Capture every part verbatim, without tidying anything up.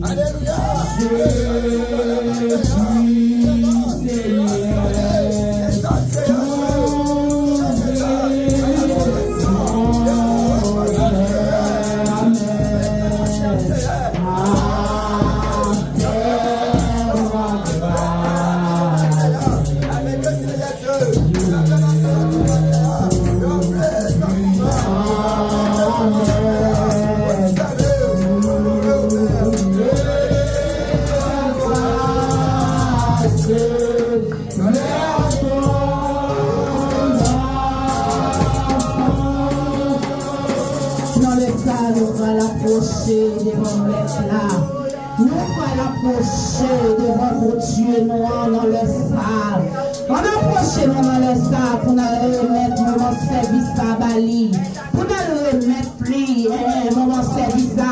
Aleluya. Nan lè sa, nou pral apwoche devan Mèt la. Nou pral apwoche devan Bondye nou an nan lè sa. Ann apwoche nou nan lè sa pou n al remèt moman sèvis sa ba li. Pou n al remèt li, eh, moman sèvis sa.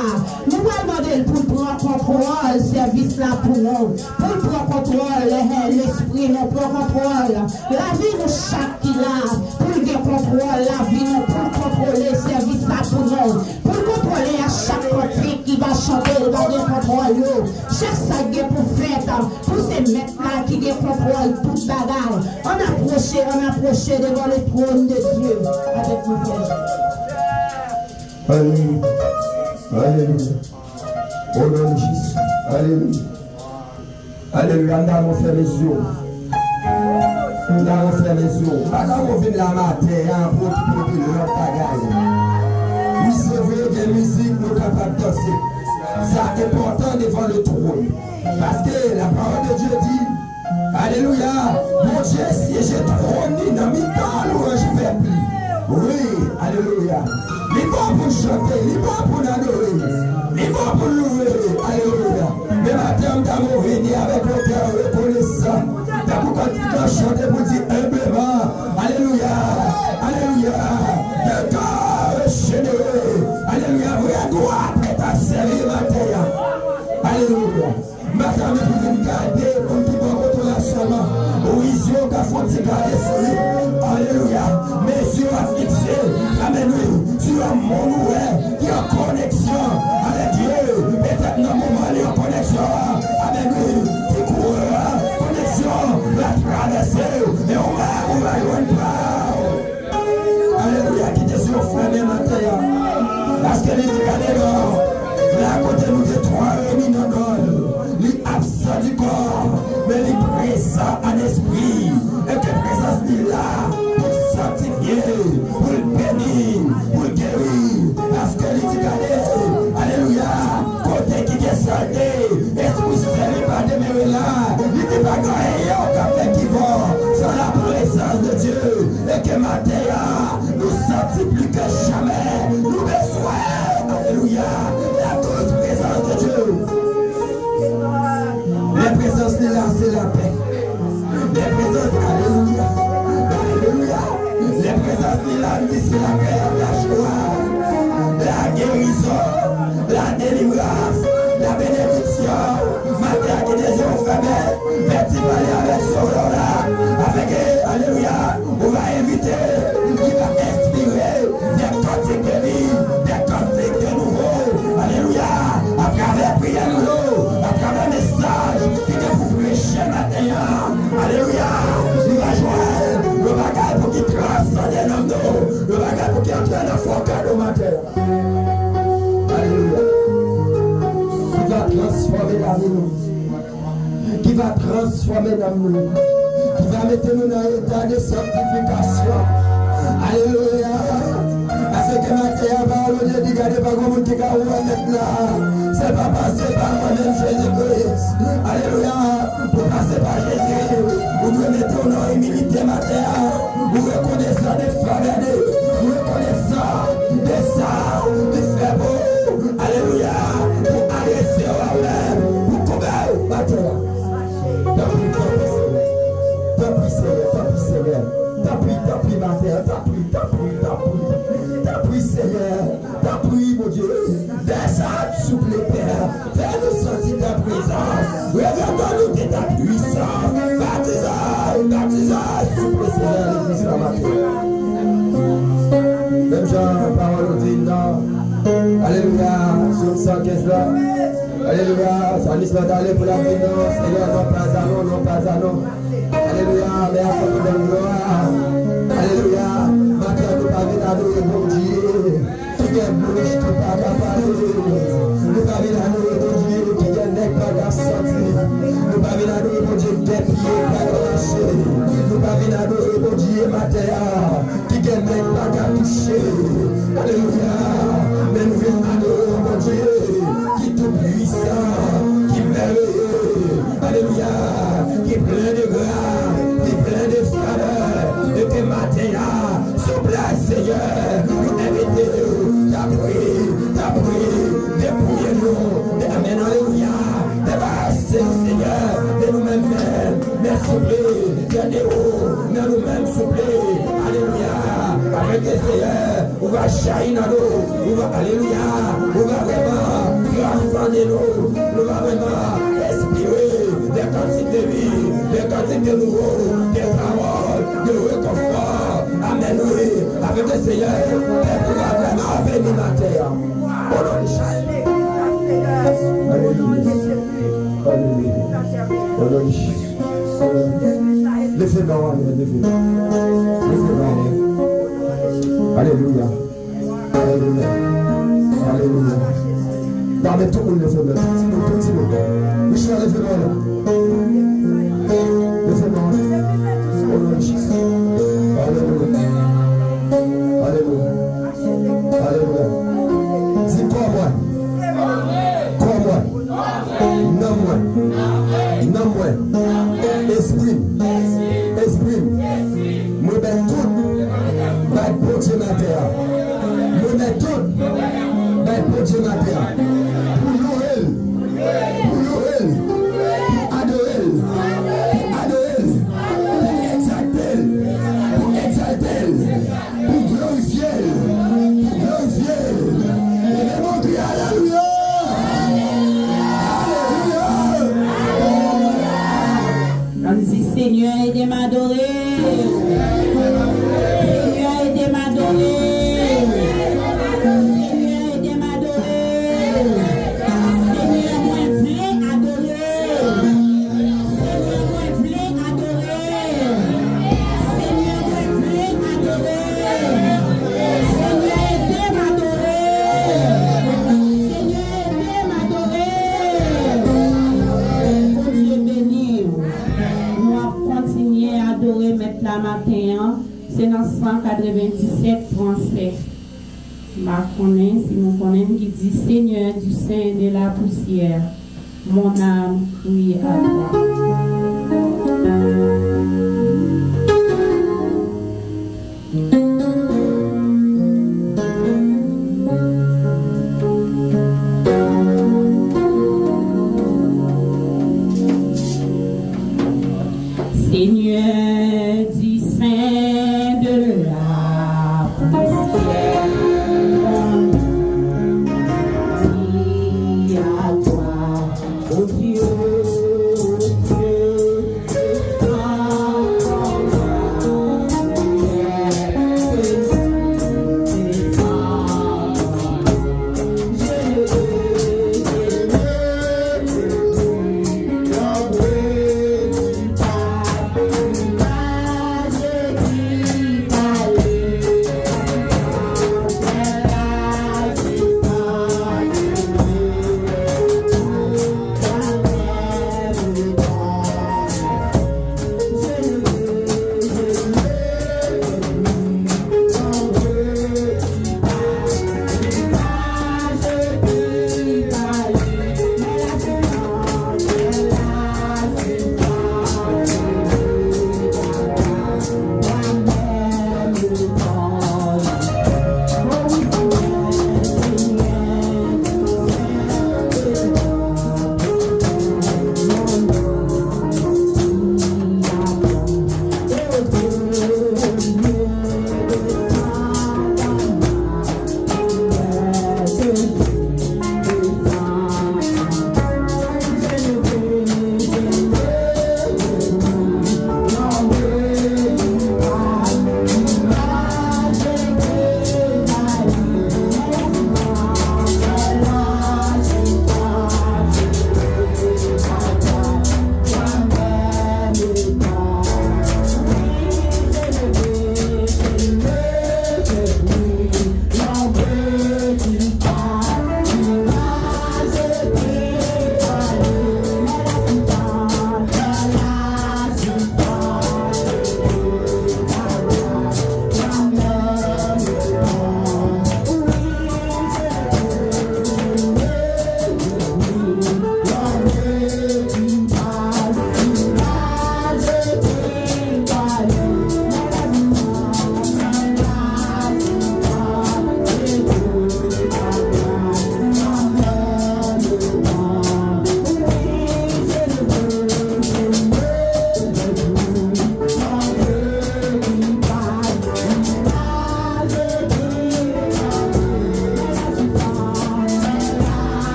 Nou pral mande l pou l pran kontwòl sèvis la pou nou. Pou l pran kontwòl, eh, lespri nou, pran kontwòl lavi nou chak ki la. Pou l gen kontwòl lavi nou, pou l kontwole sèvis sa pou nou. Pou l kontwole a chak kantik ki va chante, l va gen kontwòl yo. Chak sa k gen pou fèt, pou se Mèt la ki gen kontwòl tout bagay. Ann apwoche, ann apwoche devan le trône de Dieu avèk nou, frè. Alelouya. Alelouya. O non de Jezi. Alelouya. Alelouya. M ta renmen w fèmen zye w. M ta renmen w fèmen zye w. M pa ta renmen w vin la maten an pou okipe w de lòt bagay. Wi, se vre, gen mizik, nou kapab danse. Sa enpòtan devan le trône. Paske la parole de Dieu dit, alelouya, Bondye siyeje twòn li nan mitan lwanj pèp li. Wi, alelouya. Li bon pou n chante, li bon pou n adore, li bon pou n louwe. Alelouya. Men maten an, m ta renmen w vini avèk yon kè rekonesan. Tankou kantik lan chante pou di enbleman, alelouya, alelouya, de cœur généreux, alelouya, vre dwa prè t ap sèvi maten an. Alelouya. M pa ta vle pou vin gade moun ki bò kote w la sèlman. Wi, zye w ka fè yon ti gade sou li. Alelouya. Men zye w ap fikse, amèn, wi, sou yon moun ou wè ki an koneksyon avèk Dye. Petèt nan moman li an koneksyon an, amèn, wi, ti kouran koneksyon la travèse w, e ou menm ou va jwenn pa w. Alelouya, kite zye w fèmen maten an. Paske li di, gade non, la kote nou te twa reyini nan non l, li absan di kò, men li prezan an espri. E ke prezans li la pou l sanktifye, pou l beni, pou l geri. Paske li di, gade, alelouya, kote ki gen sante, espri sen li pa demere la. Li di pa gen anyen yo k ap fè ki bon san la prezans de Dye. E ke maten an, nou santi pli ke jamè, nou bezwen, alelouya, la douce présence de Dieu. Lè prezans li la, se lapè. Lè prezans, alelouya, alelouya. Lè prezans li la, m di se lapè, lajwa, la gerizon, la delivrans, la benediksyon. Maten an, kite zye w fèmen, fè ti pale avèk Sovè w la, afenke, alelouya, ou va envite, ki va enspire de kantik de vi, de kantik de nouvo. Alelouya, atravè priyè nou yo, atravè mesaj ki gen pou preche maten an. Alelouya, nou va jwenn yon bagay pou ki transande nanm nou, yon bagay pou ki antre nan fòkè nou maten an. Alelouya. Ki va transfòme lavi nou. Ki va transfòme nanm nou. Ki va mete nou nan eta de sanktifikasyon. Alelouya. Paske maten an, pawòl Bondye di, gade, pa gen moun ki ka wè Mèt la. Se pa pase pa mwen menm, Jezi Kris. Alelouya. Pou pase pa Jezi, ou dwe mete w nan imilite maten an. Ou rekonesan de favè de, ou rekonesan de sa li fè pou ou. Alelouya. Pou adrese w a ou menm, pou koube w atè a. Pè, tanpri, tanpri, tanpri, tanpri, Senyè, tanpri, Bondye, desann, souple, Pè, fè nou santi ta prezans, revele nou de ta pwisans, batize, batize, souple, Senyè, legliz la maten. Menm jan pawòl ou di nan, alelouya, Sòm san kenz la, alelouya, salmis la t ale pou l ap di non, Senyè, non pas à non, non pas à non. Alelouya, mè a konprann glwa. Alelouya, maten an nou pa vin adore Bondye ki gen bouch ki pa ka pale. Nou pa vin adore Bondye ki gen nèg pa ka santi. Nou pa vin adore Bondye ki gen pye pa ka mache. Nou pa vin adore Bondye maten an ki gen men pa ka touche. Alelouya. Men nou vin adore yon Bondye ki tou pwisan, ki mèveye. Alelouya. Ki plen de gras, ki plen de favè. E ke maten an, souple, Senyè, nou envite w. Tanpri, tanpri, depouye nou. Amèn, alelouya. Depase nou, Senyè, de nou menm menm. Men souple, tande w nan nou menm souple. Alelouya. Avèk Senyè, ou va chayi nan nou. Ou va, alelouya. Ou va vrèman transande nou. Nou va vrèman espire de kantite vi, de kantite nouvo, de pawòl, de rekonfò. Amèn, wi. Avèk Senyè, pèp ou va vrèman vini nan tè a. O non de Jezi. Alelouya. Alelouya. O non de Jezi. Leve men w, leve men w. Leve men w. Alelouya. Alelouya. Alelouya. Dame tout moun leve men. Tout timoun, tout timoun. Michel, leve men w la. Leve men w la. O non de Jezi. Alelouya. Alelouya. Alelouya. Di kò mwen. Kò mwen. Nanm mwen. Nanm mwen. Espri m. Espri m. M remèt tout bay Bondye maten an. M remèt tout bay Bondye maten an. Pou louwe l. Pou louwe l. Pou adore l. Pou adore l. Pou egzalte l. Pou egzalte l. Pou glorifye l, pou glorifye l. Leve men w, kriye alelouya! Alelouya! Ann di, Senyè, ede m adore. Senyè, ede m adore. Senyè, ede m adore. Senyè, mwen vle adore. Senyè, mwen vle adore. Senyè, mwen vle adore. Senyè, ede m adore. Senyè, ede m adore. Bondye beni w. Nou ap kontinye adore Mèt la maten an. Se nan san katrevenndisèt, pran sèt. M pa konnen si nou konnen l, ki di, Seigneur, du sein de la poussière, mon âme crie à toi. Seigneur, du sein de la poussière, à toi, ô Dieu, ô Dieu,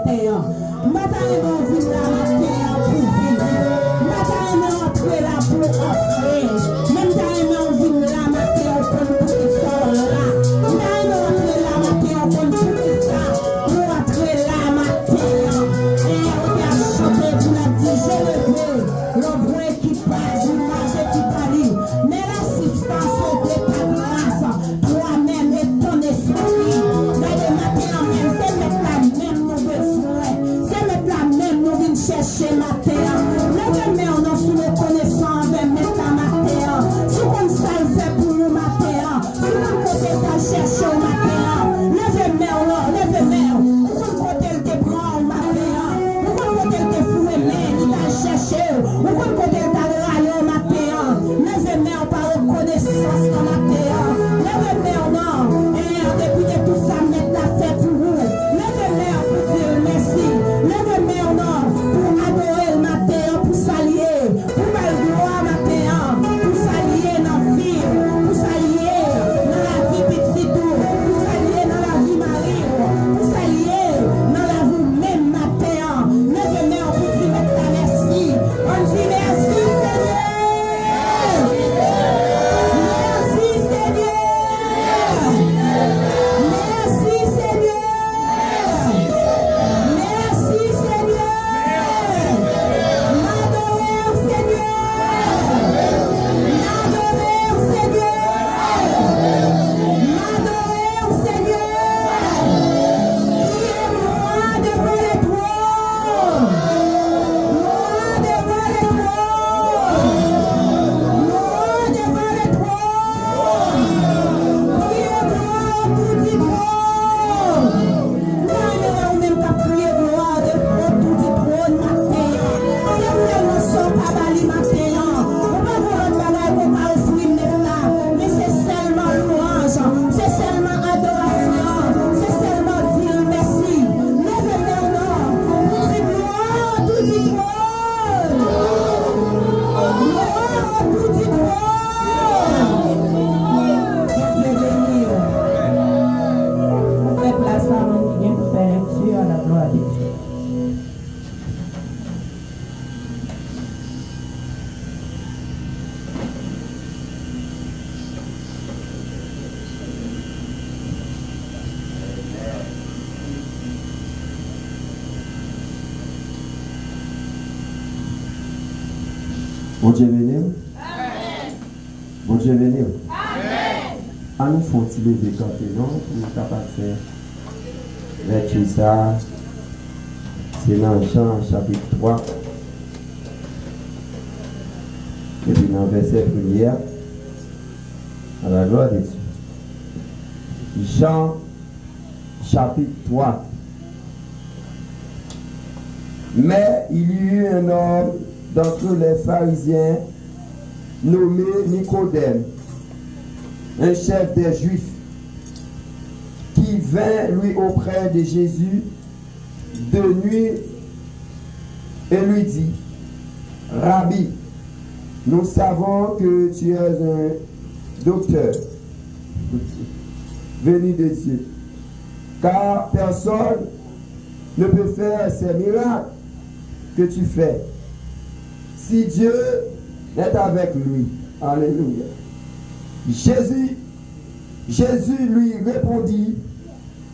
maten an. M pa ta renmen w vin la maten an pou vini. M pa ta renmen w antre la pou w antre. Men m ta renmen w vin la maten an, ou konn poukisa w la. M ta renmen w antre la maten an, ou konn poukisa w antre la maten an. E, ou te ap chante pou n ap di, je le veux, l'envoyé qui passe, ou mache ki pa li. Mais la substance de ta grâce, toi-même et ton esprit. Gade maten an menm, se mèt la menm nou bezwen. Se mèt la menm nou vin chèche maten an. Leve men w non si w rekonesan anvè mèt la maten an. Si w konn sa l fè pou ou maten an. Si w konn kote l t al chèche w maten an. Leve men w non, leve men w. Ou konn kote l te pran w maten an. Ou konn kote l te foure men li t al chèche w. Ou konn kote l t al rale w maten an. Leve men w pa rekonesans nan maten an. Leve men w non. E depi de tout sa mèt la fè pou ou. Leve men w pou di l mèsi. Leve men w non pou adore l maten an, pou salye, pou ba l glwa maten an, pou salye nan vi w, pou salye nan lavi pitit ou, pou salye nan lavi mari w, pou salye nan lavi w menm maten an. Leve men w pou di mèt la mèsi. Ann di mèsi, Senyè. Mèsi, Senyè. Mèsi, Senyè. Mèsi, Senyè. M adore w, Senyè. M adore w, Senyè. M adore w, Senyè. Priye glwa devan le twòn. Glwa devan le twòn. Glwa devan le twòn. Priye glwa otou di twòn. M ta renmen wè ou menm k ap kriye glwa de, otou di twòn maten an. Se sèlman sa w ka ba li maten an. Ou pa gen lòt bagay ke w ka ofri mèt la, men se sèlman lwanj, se sèlman adorasyon, se sèlman di l mèsi. Leve men w non, pou di glwa otou di twòn. Glwa otou di twòn. Bondye beni w. Ouvè plas la, moun ki gen pou fè lekti a, la glwa de Dye. Bondye beni w. Bondye beni w. Amèn. Ann nou fè yon ti leve kanpe non, pou nou kapab fè lekti sa a. Se nan Jan chapit twa, epi nan vèsè premye a. A la glwa de Dye. Jan chapit twa. Mais il y eut un homme d'entre les pharisiens nommé Nicodème, un chef des Juifs, qui vint lui auprès de Jésus de nuit et lui dit, Rabbi, nous savons que tu es un docteur venu de Dieu, car personne ne peut faire ces miracles que tu fais si Dieu n'est avec lui. Alléluia. Jésus, Jésus lui répondit,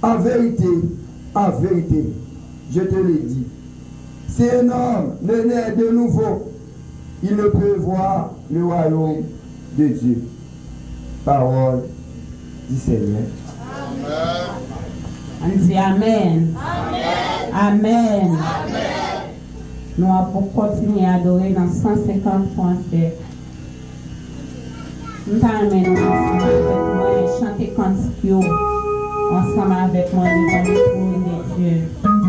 En vérité, en vérité, je te le dis, si un homme ne naît de nouveau, il ne peut voir le royaume de Dieu. Parole du Seigneur. Ann di amèn. Amèn. Nou ap kontinye adore nan san senkant franse. M ta renmen nou ansanm avèk mwen chante kantik yo ansanm avèk mwen devan le twòn de Dye.